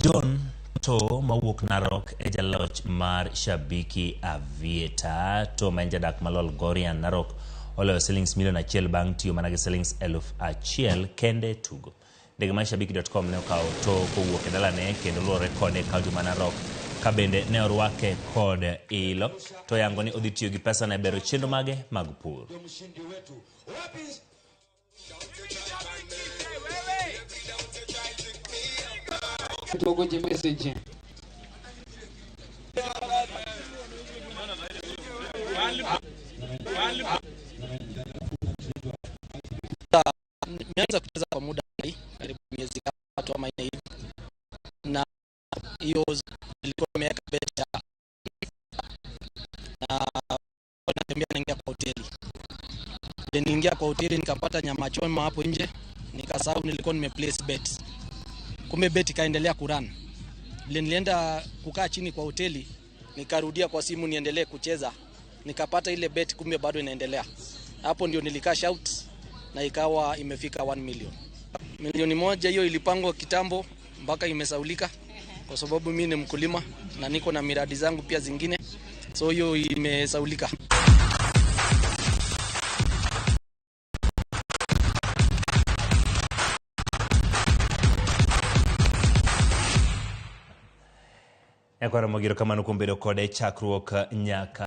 John To mawuok Narok e jaloch mar Shabiki Aviator. To ma en jadak ma Lolgorian Narok oloyo silings milion 1 bang' tiyo mana gi silings 1000 kende e tugo. Ndege mar Shabiki.com ne okawo To kowuok e dalane kendo luwore kode e kaunti ma Narok ka bende ne orwake kod ilo. To yango ni odhi tiyo gi pesa ne bero chenro mage mag pur. Tuogoje message. Nimeanza kucheza kwa muda karibu miezi 3 ama 4 hivi, na hiyo nilikuwa nimeweka bet ya na natembea naingia kwa hoteli. Niliingia kwa hoteli nikapata nyama choma hapo nje, nikasahau nilikuwa nimeplace bet, kumbe bet ikaendelea kurun. Vile nilienda kukaa chini kwa hoteli, nikarudia kwa simu niendelee kucheza, nikapata ile bet, kumbe bado inaendelea. Hapo ndio nilicash out na ikawa imefika 1 million. Milioni 1 hiyo ilipangwa kitambo mpaka imesaulika, kwa sababu mimi ni mkulima na niko na miradi zangu pia zingine, so hiyo imesaulika. Nyakwara Mogiro kamano kuom bedo kode chakruok nyaka